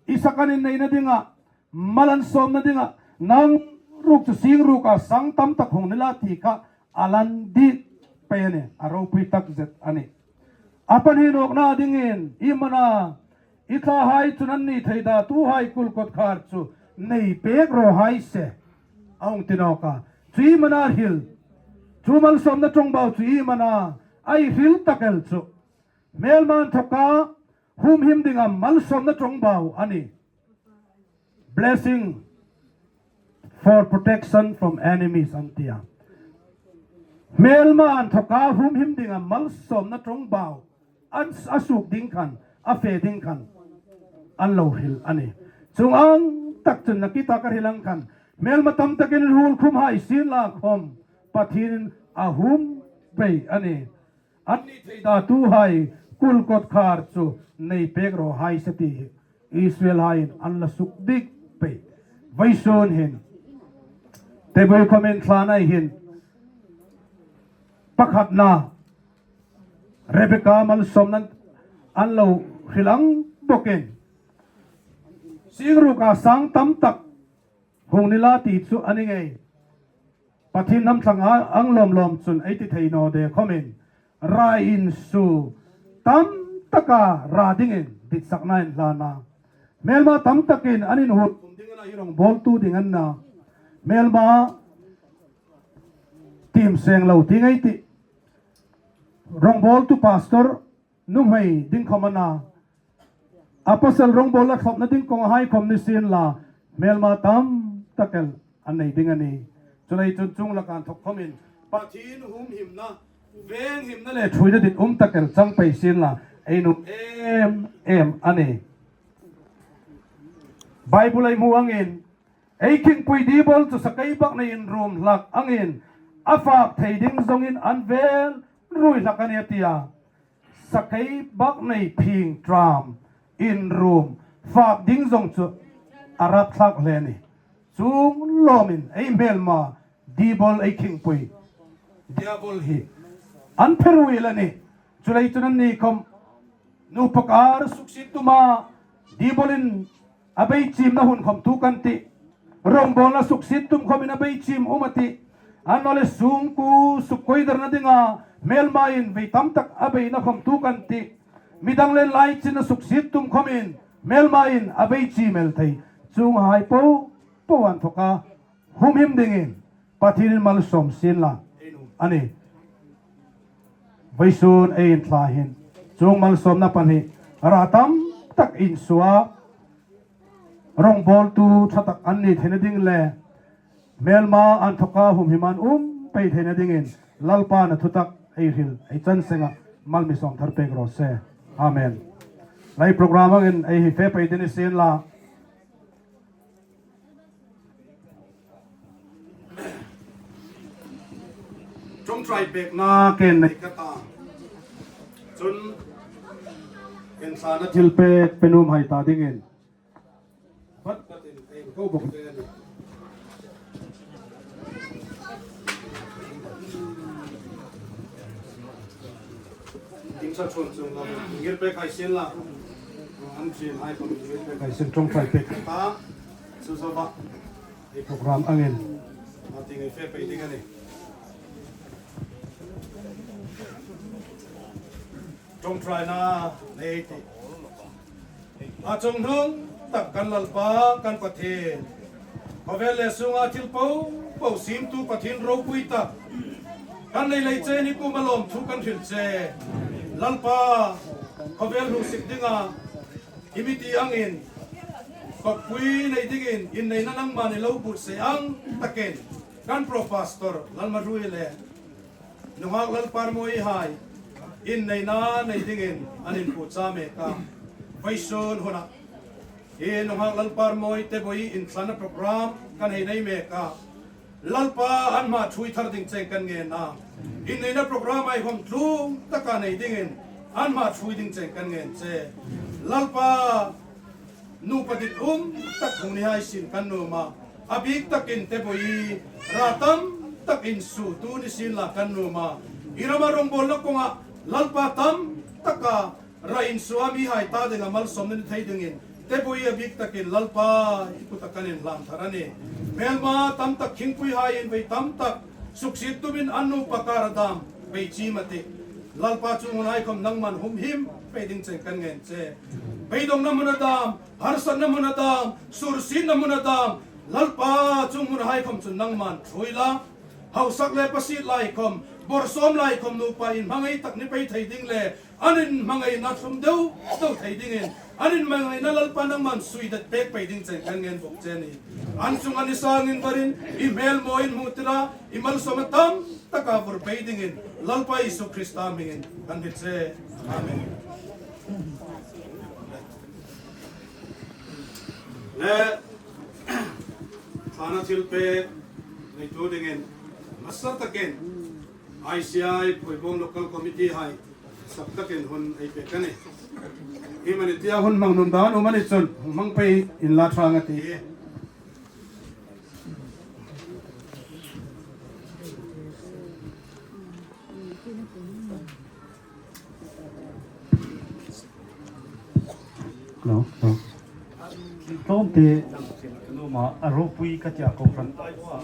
Isaac an inneina dinga, mal an sawmna dinga, nang ruok chu sing ruka sang tam tak hung ni la ti kha a lan dik pei a nih, a ropui tak zet a nih. A pahni nawkna dingin, iem a na, i thlahai chun an ni thei da, tuhai kul kawtkhar chu nei pek raw hai se, a hung ti nawk a. Chu iem a na hril, chu malsawmna ṭawngbau chu iem a na, a hril tak el chu hmelma inthawka humhim dinga malsawmna ṭawngbau a nih. Blessing for protection from enemies an ti a. Hmelma inthawka humhim dinga malsawmna ṭawngbau an, a suok ding khan, a fe ding khan an lo hril a nih. Chuong ang tak chun nakita ka hril ang khan hmelma tam takin huol khum hai sien la khom Pathienin a hum pei a nih. An ni thei da tuhai kul kawtkhar chu nei pek raw hai se ti hi Israel haiin an la suk dik pei. Vawisun hin, Tebui comment thlana hin pakhatna Rebecca malsawmna an lo hril ang bawkin, sing ruka sang tam tak hung ni la ti chu a ni ngei. Pathien hnam thlang ang lawm lawm chun ei ti thei naw de khomin, ra insu tam taka ra dingin ditsakna inhlan a. Hmelma tam takin an inhuol khum ding a na, hi rawngbawltu ding an na. Hmelma tiem seng lo ti ngai ti. Rawngbawltu pastor nuhmei ding khom a na. Apostle rawngbawlna thlawpna ding kawnga hai khom ni sien la, hmelma tam tak el an nei ding a nih. Chuleiin chun chuong laka inthawk khomin Pathien humhimna, venghimna le ṭhuoina ditum tak el chang pei sien la, ei nuom em em a nih. Bible-a ei hmu angin, ei khingpui Dibol chu sakeibaknei inrum hlak angin, a fak thei ding zongin an vel ruoi hlak a nih a ti a. Sakeibaknei phing ṭam inrum fak ding zong chu a rap thlak hle a nih. Chuong lawmin ei hmelma Dibol, ei khingpui Diabol hi an phe ruoi el a nih. Chuleiin chun anni khom nupa kar suksiet tuma Dibolin a beichiemna hun khom tuok an tih. Rawngbawlna suksiet tum khomin a beichiem um a tih. Annawleh sungkuo sukkoidarna dinga hmelmain vei tam tak a beina khom tuok an tih. Midang le laichinna suksiet tum khomin hmelmain a beichiem el thei. Chuonghai po po inthawka humhim dingin Pathienin malsawm sien la a nih. Vawisun ei inthla hin chuong malsawmna pahni ra tam tak insuo a, rawngbawltu ṭha tak an ni theina ding le hmelma inthawka humhim an um pei theina dingin Lalpan a thu tak ei hril, ei chan senga mal mi sawm thar pek raw se. Amen. Lai program angin ei hi fe pei ding ni sien la. Ṭawngṭai pekna ken nei ka ta. Chun, inthlana thilpek pe nuomhai ta dingin. Bat batin ei ko bok te ni. Ding sa chun chung lam ngir pek hai sien la. An chin hai pang ngir pek hai sien ṭawngṭai pek ta. Chu zawa. Ei program angin. A ti ngei fe pei ding a nih. Ṭawngṭaina nei ti. A chunghnung tak kan Lalpa kan Pathien. Khawvel le sunga thil po po siemtu Pathien ropui tak. Kan nei lei chen hi kuoma lawmthu kan hril che. Lalpa, khawvel hlutsik dinga i mi ti angin Kawppui nei dingin inneina nangman i lo buotsai ang takin kan Pro Pastor Lalmarui le nunghak Lalparmawi hai inneina nei dingin an inpuocha mek a. Vawisun huna hi nunghak Lalparmawi Teboi inthlanna program kan hei nei mek a. Lalpa an hma ṭhuoi thar ding cheng kan ngen a. Inneina program hai khom tlung taka nei dingin an hma ṭhuoi ding cheng kan ngen che. Lalpa nupa ditum tak hung ni hai sin kan nuom a. A bik takin Teboi ra tam tak insuotu ni sin la kan nuom a. I rama rongbawlna kawnga Lalpa tam taka ra insuo a, mihai ta dinga malsawmna ni thei dingin Teboi a bik takin Lalpa i kuta kan inhlan thar a nih. Hmelma tam tak, khingpui hai invei tam tak suksiet tumin an nupa kara dam pei chiem a tih. Lalpa, chu hmun hai khom nangman humhim pei ding cheng kan ngen che. Beidongna hmuna dam, harsatna hmuna dam, sursietna hmuna dam, Lalpa, chu hmun hai khom chun nangman ṭhuoi la. Hausak le pasiet lai khom, bawrsawm lai khom nupa inhmangai tak ni pei thei ding le an inhmangaina thlum deu deu thei dingin an inhmangaina Lalpa nangman sui det pek pei ding cheng kan ngen bok che a nih. An chunga ni sangin varin i hmel mawiin hmu tir a, i malsawmna tam taka vur pei dingin Lalpa Isu Krista hmingin kan hril che. Amen. Le, thlana thilpek neitu dingin hmasa takin I C I Phuibawng Local Committee hai sak takin hun ei pek a nih. Hi mani tia hun hmang nun dan um a ni chun, hmang pei inla ṭha a tih. Hello, hello. Thil tlawmte kan um a, a ropui ka tia kohran ai aw a,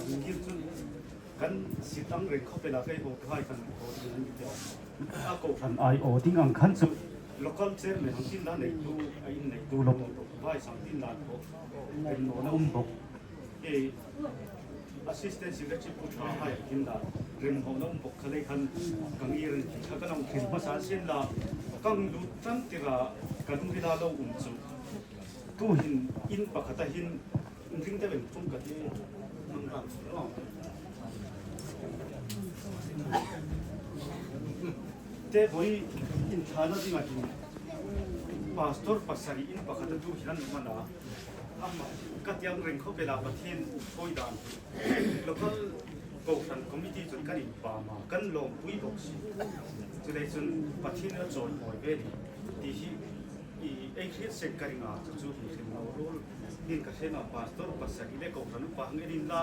kan sit ang reng khawp el a, kei ho hai kan ko ding an tia. A kohran ai aw ding ang khan chu local chairman ang tin la neitu, a in neitu lo, vai sang tin la ko. Kan no na um bok. E, Assistant Secretary Pu Ṭha hai tin la, rimhawna um bok kha lei khan, ka ngir an ti kha ka lo hril hmasa sin la, ka lut ṭan tir a, ka lungrila lo um chu. Tuhin in pakhat a hin, in ring deuin ṭum ka ti, mang ram. Teboi inthlana dinga hin, pastor pasari in pakhat a tu hin an man a. Ama, ka tiang reng khawp el a, Pathien thawi dan. Local kohran committee chun kan inpam a, kan lawmpui bok si. Chuleiin chun Pathien a chawimawi ve ni ti hi, i, ei hriet seng ka ring a, chu chu hi hrim lo ruol. Hin ka hriet a, pastor pasari le kohran upa hang en inla,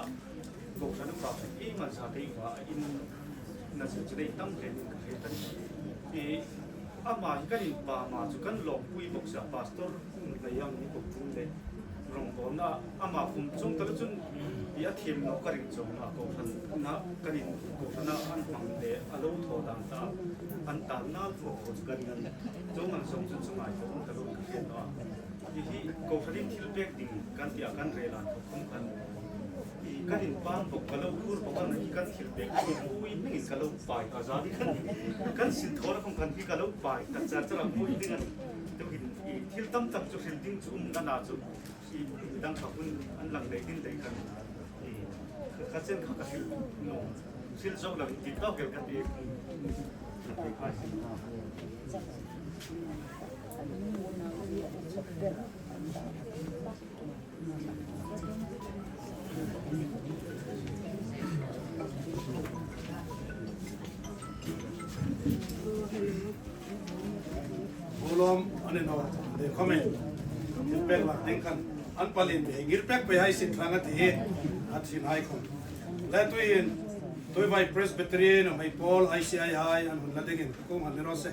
kohran upa ei man sa te upa in na chu chu dei tam hle in ka hriet a nih. I, ama hi kan inpam a, chu kan lawmpui bok si a, pastor nei ang ni bok tum le. Rongbawlna ama khum chuong tak chun i a thiem naw ka ring chuong a, kohranna kan in, kohrana an hmang le a lo thaw dan ta, an tan nal thaw thaw chu ka ring a nih. Chuong ang zawng chu chu ngai thaw ka lo ka hriet naw a. Hi hi kohranin thil pek ding kan ti a, kan rel a khawm khan. I kan inpam bok, ka lo khur bok a, hi kan thil pek chu pui hmingin ka lo pai ka za ni khan. Kan sin thaw la khawm khan hi ka lo pai tak char char a pui ding a nih. Tuhin i thil tam tak chu hril ding chu um nana chu. I dang kha hun an lang lei din lei khan. I kha chen kha ka hril naw. Hril zo lo ti tawk el ka ti. Bulom ani no de comment. Thil pek lak ding khan an palin de ngir pek pei hai sin thlang a ti hi. An sin hai khom. Le tuhin, Tuivai Presbyterian, Mai Paul, I C I hai an hun la dingin kong han ni ro se.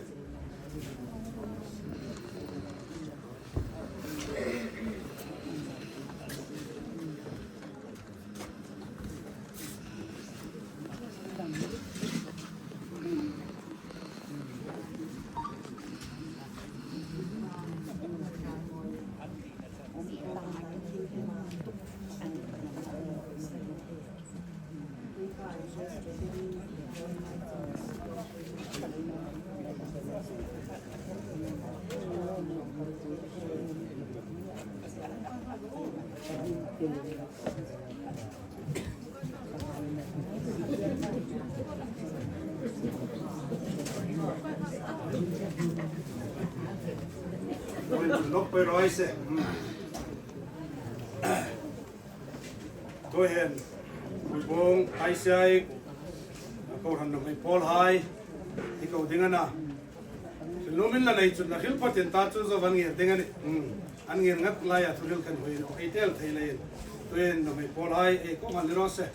Lok pei raw se. Tuhin, Puibung, I C I, kohran nuhmei pawlhai, ti ko ding a na. Hril nuom in la nei chun la hril phawt in ta chu zo an ngir ding a nih. Hmm. An ngir ngat laia thuhril kan hui naw, ei tel thei leiin. Tuhin, nuhmei pawlhai, ei ko hman ni raw se.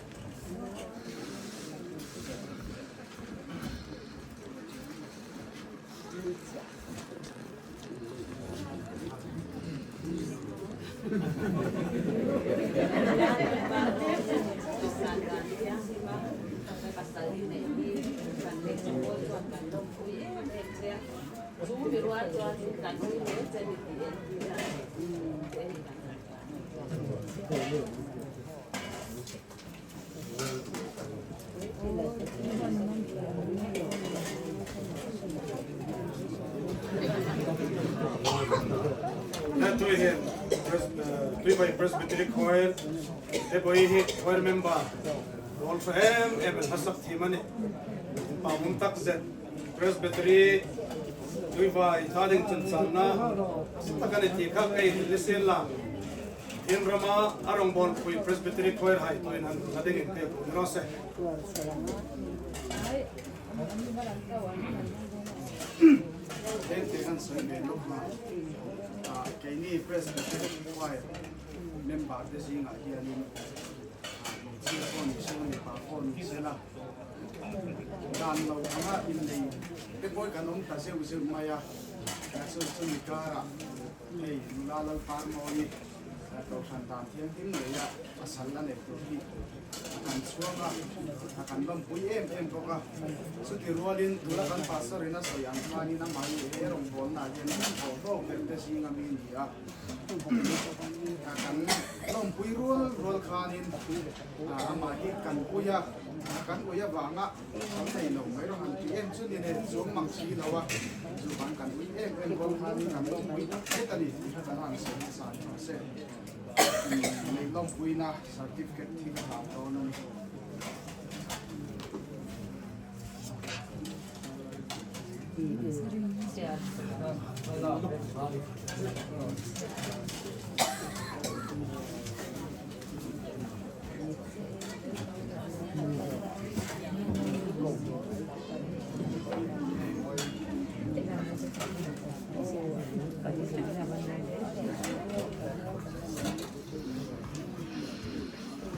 Tuhin, Pres-, eh, Tuivai Presbytery Choir, Tuivai hi choir member, ruol ṭha em em, hla sak thiem a nih. Pa mum tak zet. Presbytery Tuivai ta ding chun channa tak a ni ti kha ei hril sien la. Inrama a rongbawlpui Presbytery Choir hai tuhin an la dingin kei ko ni raw se. Heng te kan sawi ve lawk a. Ah, keini Presbytery Choir member te zingah hianin, ah, hmeichhia pawh ni sela, mipa pawh ni sela, dan lo anga inlei te pawh kan awm ta zeuh zeuh mai a. Chu, chu ni kara hei nula Lalparmawi, eh, kohran dan thianghlim leia pasal la nei tur hi a kan chhuang a, a kan lawmpui em em bawk a. Chutirualin tuna kan pastor-in a sawi ang khanin ama hi he rawngbawlna hian a kan bawl tawk ber te zinga mi ni a. A kan lawmpui rual rual khanin, a, ama hi kan ui a, kan ui avanga kan nei lo mai rawh an ti em chu ni le, chuong mang si lo a, chu vang kan ui em em rual khanin kan lawmpui tak zet a ni tih kha kan han sawi hmasa ni se. Nei lawmpuina certificate hi ka hlan dawn a ni.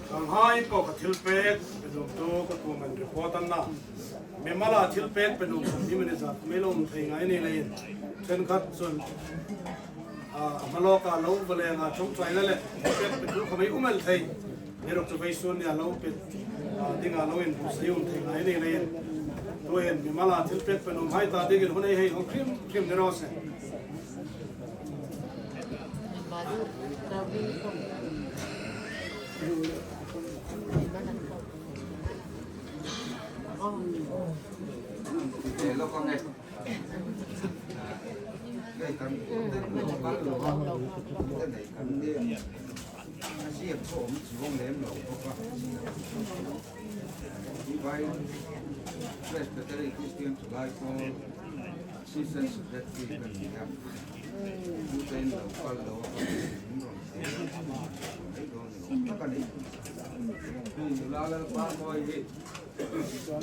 Khanghai ko ka thilpek, ka dawmtu ka kuomin report an na. Mimala thilpek pe nuom sawm hni manager, mi lo um thei ngai ni leiin. Ṭhenkhat chun, a, a hmalawka lo va lenga ṭawngṭaina le thilpek petu kha mei um el thei. Ni ruok chu vawisun nia lo pe, a, dinga lo inbuotsai um thei ngai ni leiin. Tuhin mimala thilpek pe nuomhai ta dingin hun ei hei hawng hrim hrim ni raw se. Presbytery Christian Tulai Pawl Assistant Secretary kan ni a. Tutein lo kal lo a, kan in rawn ti a, kan ei dawn ni awm tak a ni. Hei, Nula Lalparmawi hi, Christian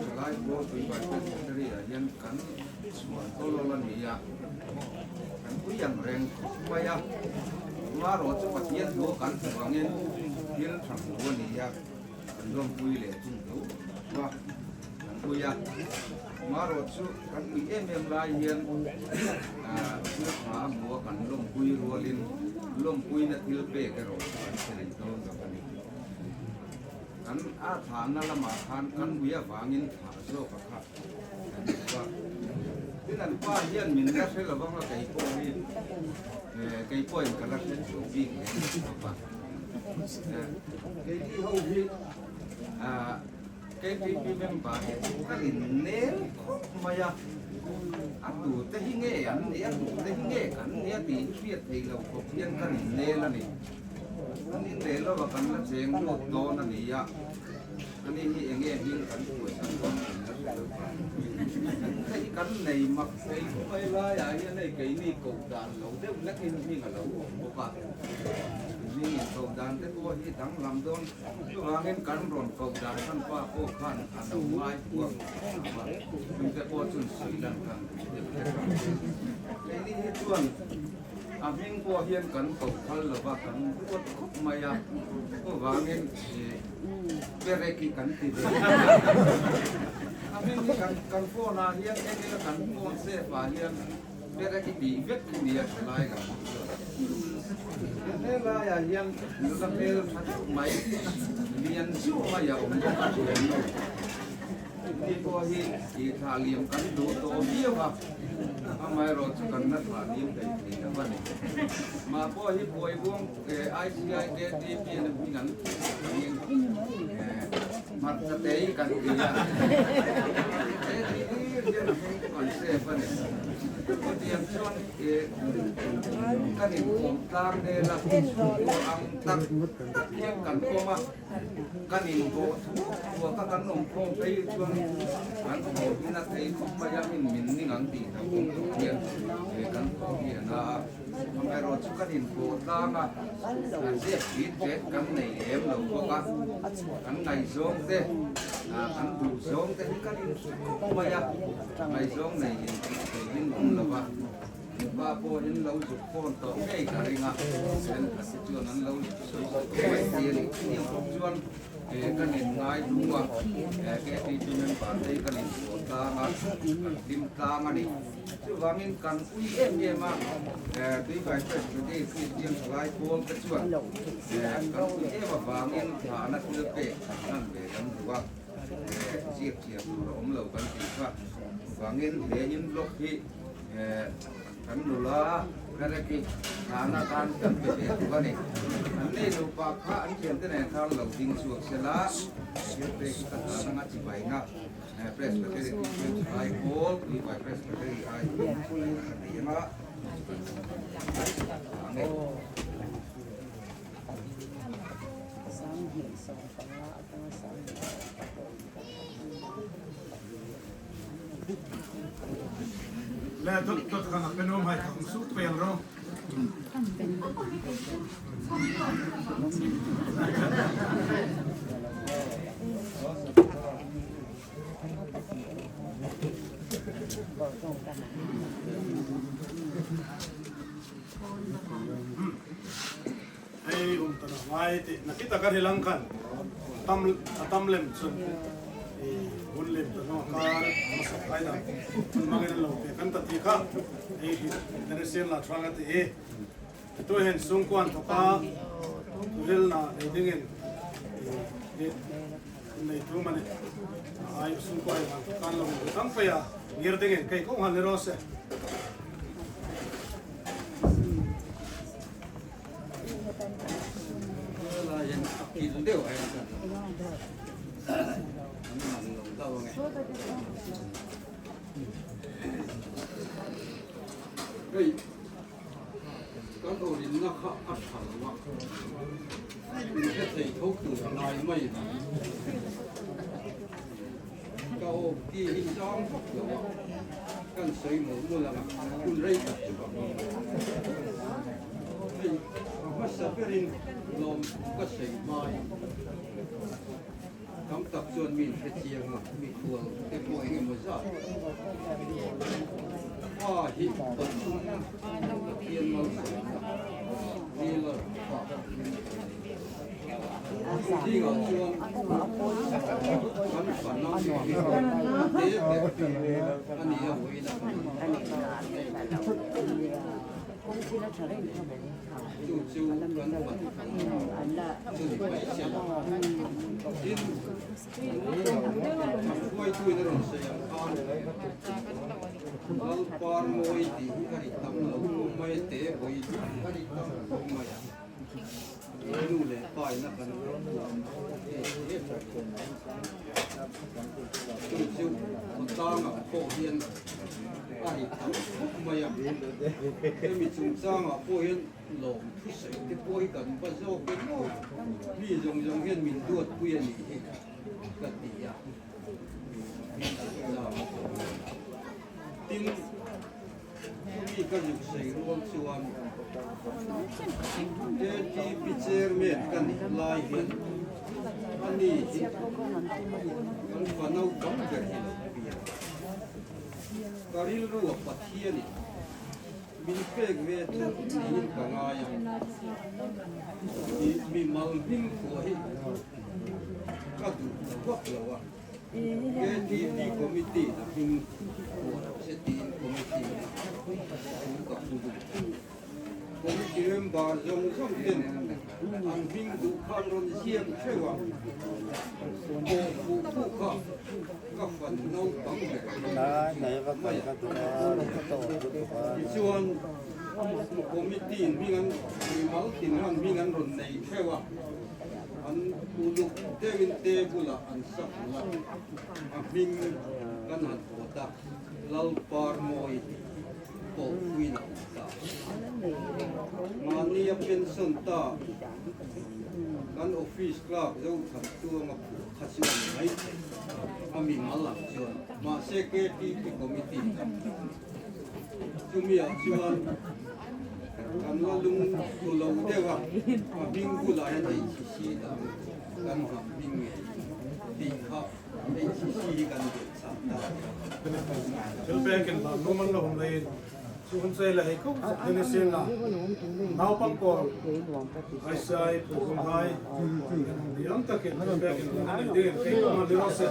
Tulai Pawl Tuivai Presbytery-a hian kan chhuan tawlh a ni a. Kan ui ang reng khawp mai a. Amaherawhchu Pathian thu kan hmu angin thil ṭha hmu a ni a. Kan lawmpui leh tum lo va kan ui a. Amaherawhchu kan ui em em lai hian, a, thil ṭha a hmu a, kan lawmpui rualin lawmpuina thil pek erawh kan hre leh dawn lo a ni. Kan a thahna lamah khan kan ui avangin thah zawk a kha. Tin, an pa hian min la hre lo vang a, kei pawh hi, eh, kei pawhin ka la hre tawh bik leh a pa. Eh, kei hi ho hi, ah, K P P member hi kan innel khawp mai a. A tute hi nge an ni, a tute hi nge kan ni a tih hriat theih loh khawp hian kan innel a ni. An inle lova kan la cheng lut dawn a ni a. Ani hi eng nge hin kan puitling dawn kan la hre lo. Hei kan nei mak thei mai laia hi a nei keini ko dan lo deuh lekin hming a lo awm bawk a. Hming inko dan te pawh hi danglam dawn. Chuvangin kan rawn ko dan khan pa pawh khan a lo ngai puang. Hming te pawh chun sui dan khan. Keini hi chuan a hming pawh hian kan ko phal lo va, kan ruat khawp mai a. Chuvangin, eh, Pereki kan ti ve. A hming hi kan, kan phone-ah hian, eng ila kan phone safe-ah hian Pereki tih vek hi nia, thalai lam. He laiah hian nula hmel ṭha deuh mai, lian zu mai a awm bawk a, lian nu. Ni pawh hi i thla liam kan duh tawh viau a. Amaherawhchu kan la thla liam thei thei lo a ni. Mah pawh hi Puaivuong, eh, I C I K T P an hming an, eh, hmarcha tei kan ti a. Eh, ti hi hian a hming kan safe a ni. Khatiang chuan, eh, kan inkhawm tlang vel a, ang tak tak hian kan khawm a. Kan inbawh thuk thuk a, kan awm khawm phei chuan kan khawm hi a thei khawp mai a, min, min ning ang tih tak awm tak hian, eh, kan khawm hi a na a. Amaherawhchu kan inbawh tlang a, a ziak hi tet kan nei em lo bawk a. Kan ngaihzawng te, a, kan duhzawng te hi kan inhre khawp mai a. Ngaihzawng nei in tih theih hi an awm lo a. Pa pawh in lo zuk phone tawh ngei ka ring a. Chen kha si chuan an lo zuk sawi sawi mai ti a ni. Tiang bawk chuan, eh, kan inngai hnung a, eh, K T P member te kan inpawh tlang a, kan hlim tlang a ni. Chuvangin kan ui em em a, eh, Tuivai Presbytery Christian Salai Pawl te chuan, eh, kan ui em avangin thla an thil pek kan hlan ve kan duh a. Eh, ziak thiam tur a awm lo kan tih kha. Vangin he in block hi, eh, kan nula, kan reki, thana kan kan pe ve tu a ni. An nei lo pa kha an thiam te nen khan lo ding chhuak sela. Ziak te ka thana nga chibai na. Eh, Presbytery Christian High Hall, Tuivai Presbytery High Hall, kan ni ma. Le, tot, tot, kan pe nuom hai, kan suk pe ang ro. Hei, um ta naw ngai ti, nakie taka hril ang khan. Tam, a tam lem chu. I, hun lem ta naw kar, masa kai da. Hun mangin lo pe kan ta ti kha. Hei, hi, kan sien la thrang a ti e. Tu hin sungkuo an thoka, tu hril na, nei dingin. I, i, Nei tu mani. Ai, sungkuo ai, kan lo, kan pe a. Ngir dingin, kei kong han le ro se. La yan, kil deu ai. Hei. Kan awlin na kha a ṭha lo a. Hethei tho tur ngai mai la. Ka awm ti hi chang bawk lo a. Kan sawi mawlh mawlh ang a. Hun rei tak chu ka hmu. Hei, a hmasa berin lawm ka sawi mai. Tam tak chuan min hre chiang a, mikhual te pawh eng emaw zat. Pa hi pathum, Pathian malsawmna, healer pa. Tingah chuan kan fanna te pek a ni a, vawiina. Chu chu kan pan chu ni mai se la. Tin, an hruaituin a rawn sawi ang khan, Lalpar mawi tih hi a ri tam lo khawp mai, te vawi hi a ri tam khawp mai a. He nu leh pa ina kan, chu chu, tang ang pawh hian a ri tam khawp mai a. Hemi chungchangah pawh hian lawmthu sawi te pawh hi kan va zawk e maw. Mi zawng zawng hian min duatpui a nih hi ka ti a. Tin, mi ka zuk sawi rual chuan, A T P chairman ka nih lai hian, ani hi kan fa naupang ber hi lo piang. Ka rilruah Pathianin min pek ve thung niin ka ngai a. Mi, mimal hming pawh hi ka duh vak lo a. A T P committee-a hming pawh lo se tiin committee-a thu ka pu duh. Committee member zawng zawng ten an hming duh kha an rawn ziak theuh a. Aw, pu, pu kha ka fan naupang ber. Nai, nai, va kan ka duh a, ka tawh duh a. Tichuan committee-in hming an, mimal tin an hming an rawn nei theuh a. An uluk deuin table-ah an sak ula, a hming kan han pawt a, Lalparmawi tih pawhpuiin a awm ta. Mahnia pension ta kan office clerk Zothanchuanga phuah kha chu a ni mai thei a, mimal ang chuan. Mahse, K T P committee chumi ah chuan kan la lungtu lo deuh a, a hming bulah hian H C C dam kan hmang hming ngei tih kha H C C hi kan duh chak ta. Thil pekin hnam nuom an lo awm leiin chu hun sei la hei khawp zet ni sin la. Naupang pawl, I C I programme hai, ni ang takin thil pekin hnam nei dingin kei kuoma ni raw se.